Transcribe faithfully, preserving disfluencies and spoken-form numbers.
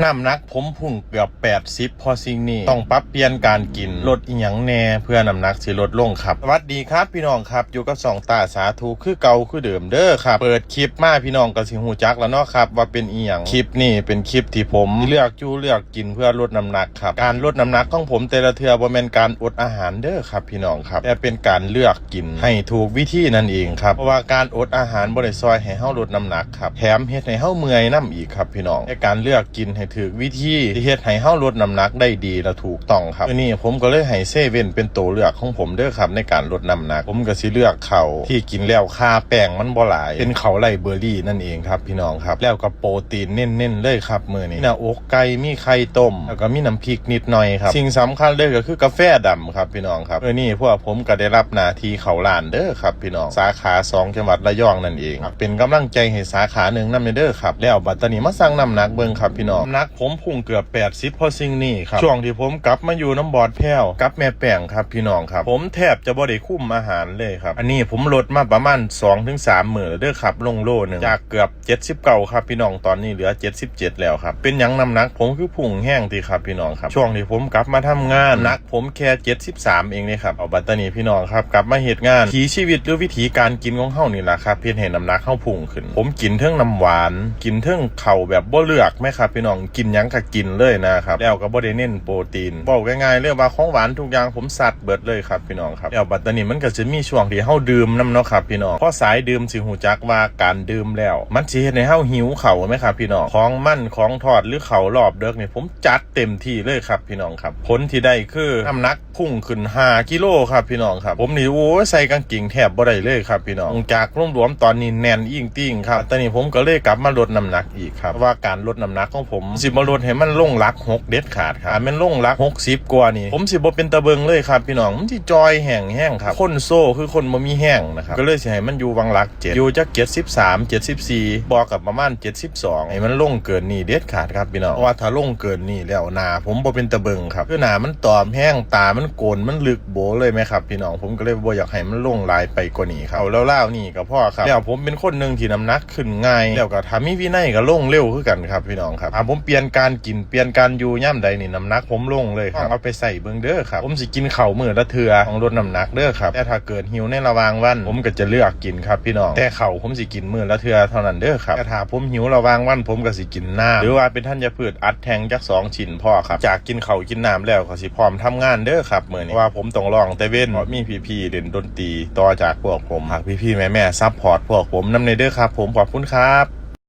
น้ำหนักผมพุ่งเกือบแปดสิบ เพราะสิ่งนี้ต้องปรับเปลี่ยนการกิน ลดอิหยังแหน่เพื่อน้ำหนักสิลดลงครับ สวัสดีครับพี่น้องครับ อยู่กับช่องตาสาธุคือเก่าคือเดิมเด้อครับ เปิดคลิปมาพี่น้องก็สิฮู้จักแล้วเนาะครับ ว่าเป็นอิหยัง คลิปนี้เป็นคลิปที่ผมเลือกอยู่เลือกกินเพื่อลดน้ำหนักครับ การลดน้ำหนักของผมแต่ละเทื่อบ่แม่นการอดอาหารเด้อครับพี่น้องครับ แต่เป็นการเลือกกินให้ถูกวิธีนั่นเองครับ เพราะว่าการอดอาหารบ่ได้ซอยให้เฮาลดน้ำหนักครับ แถมเฮ็ดให้เฮาเมื่อยนำอีกครับพี่น้อง แต่การเลือกกินให้ถูกวิธีที่เฮ็ดให้เฮาลดน้ำหนักได้ดีและถูกต้องครับ มื้อนี้ผมก็เลยให้เซเว่นเป็นตัวเลือกของผมเด้อครับ ในการลดน้ำหนัก ผมก็สิเลือกข้าวที่กินแล้วค่าแป้งมันบ่หลาย เป็นข้าวไรซ์เบอร์รี่นั่นเองครับพี่น้องครับ แล้วก็โปรตีนเน้นๆเลยครับมื้อนี้ มีหน้าอกไก่ มีไข่ต้ม แล้วก็มีน้ำพริกนิดหน่อยครับ สิ่งสำคัญเลยก็คือกาแฟดำครับพี่น้องครับ มื้อนี้พวกผมก็ได้รับหน้าที่เข้าร้านเด้อครับพี่น้อง สาขาสองจังหวัดระยองนั่นเองครับ เป็นกำลังใจให้สาขาหนึ่งนำเด้อครับ แล้วบัดตอนนี้มาชั่งน้ำหนักเบิ่งครับพี่น้อง น้ำหนักผมพุ่งเกือบแปดสิบ เพราะสิ่งนี้ครับ ช่วงที่ผมกลับมาอยู่น้ำบอดแพ้วกับแม่แป้งครับพี่น้องครับ ผมแทบจะบ่ได้คุมอาหารเลยครับ อันนี้ผมลดมาประมาณสองถึงสามมื้อแล้วเด้อครับ ลงโลหนึ่ง จากเกือบเจ็ดสิบเก้าครับพี่น้อง ตอนนี้เหลือเจ็ดสิบเจ็ดแล้วครับ เป็นหยังน้ำหนักผมคือพุ่งแฮงติครับพี่น้องครับ ช่วงที่ผมกลับมาทำงาน น้ำหนักผมแค่เจ็ดสิบสามเองเด้ครับ เอาบัดตอนนี้พี่น้องครับ กลับมาเฮ็ดงาน วิถีชีวิตหรือวิถีการกินของเฮานี่ล่ะครับ เฮ็ดให้น้ำหนักเฮาพุ่งขึ้น ผมกินเทิงน้ำหวาน กินเทิงข้าวแบบบ่เลือกแม่ครับพี่น้อง กินหยังก็กินเลยนะครับ แล้วก็บ่ได้เน้นโปรตีน เว้าง่ายๆเลยว่าของหวานทุกอย่างผมซัดเบิดเลยครับพี่น้องครับ แล้วบัดตอนนี้มันก็สิมีช่วงที่เฮาดื่มนำเนาะครับพี่น้อง พอสายดื่มสิฮู้จักว่าการดื่มแล้ว มันสิเฮ็ดให้เฮาหิวข้าวแม่ครับพี่น้อง ของมันของทอดหรือข้าวรอบดึกนี่ผมจัดเต็มที่เลยครับพี่น้องครับ ผลที่ได้คือน้ำหนัก พุ่งขึ้นห้ากิโลครับพี่น้องครับ ผมนี่โอ้ยใส่กางเกงแทบบ่ได้เลยครับพี่น้อง จากหลวมๆตอนนี้แน่นอิ้งติ้งครับ ตอนนี้ผมก็เลยกลับมาลดน้ำหนักอีกครับ เพราะว่าการลดน้ำหนักของผมสิบ่ลดให้มันลงหลักหกเด็ดขาดครับ ถ้าแม่นลงหลักหกสิบกว่านี่ ผมสิบ่เป็นตาเบิ่งเลยครับพี่น้อง มันสิจ่อยแฮงๆครับ คนโซคือคนบ่มีแฮงนะครับ ก็เลยสิให้มันอยู่หว่างหลักเจ็ด อยู่จักเจ็ดสิบสาม เจ็ดสิบสี่ บ่ก็ประมาณเจ็ดสิบสอง ให้มันลงเกินนี่เด็ดขาดครับพี่น้อง เพราะว่าถ้าลงเกินนี่แล้วหน้าผมบ่เป็นตาเบิ่งครับ คือหน้ามันตอมแฮง ตามันโกน มันลึกโบเลยแม่ครับพี่น้อง ผมก็เลยบ่อยากให้มันลงหลายไปกว่านี้ครับ เอาแล้วๆนี่ก็พอครับ แล้วผมเป็นคนหนึ่งที่น้ำหนักขึ้นง่าย แล้วก็ถ้ามีวินัยก็ลงเร็วคือกันครับพี่น้องครับ ถ้าผมเปลี่ยนการกิน เปลี่ยนการอยู่ยามใดนี่น้ำหนักผมลงเลยครับ เอาไปใส่เบิ่งเด้อครับ ผมสิกินข้าวมื้อละเทื่อ ต้องลดน้ำหนักเด้อครับ แต่ถ้าเกิดหิวในระหว่างวัน ผมก็จะเลือกกินครับพี่น้อง แต่ข้าวผมสิกินมื้อละเทื่อเท่านั้นเด้อครับ แต่ถ้าผมหิวระหว่างวัน ผมก็สิกินน้ำ หรือว่าเป็นธัญพืชอัดแท่งจักสองชิ้นพอครับ จากกินข้าวกินน้ำแล้วก็สิพร้อมทำงานเด้อครับมื้อนี้ เพราะว่าผมต้องร้องแต่เว้น เพราะมีพี่ๆเล่นดนตรีต่อจากพวกผม ฝากพี่ๆแม่ๆซัพพอร์ตพวกผมนำแหน่เด้อครับผม ขอบคุณครับ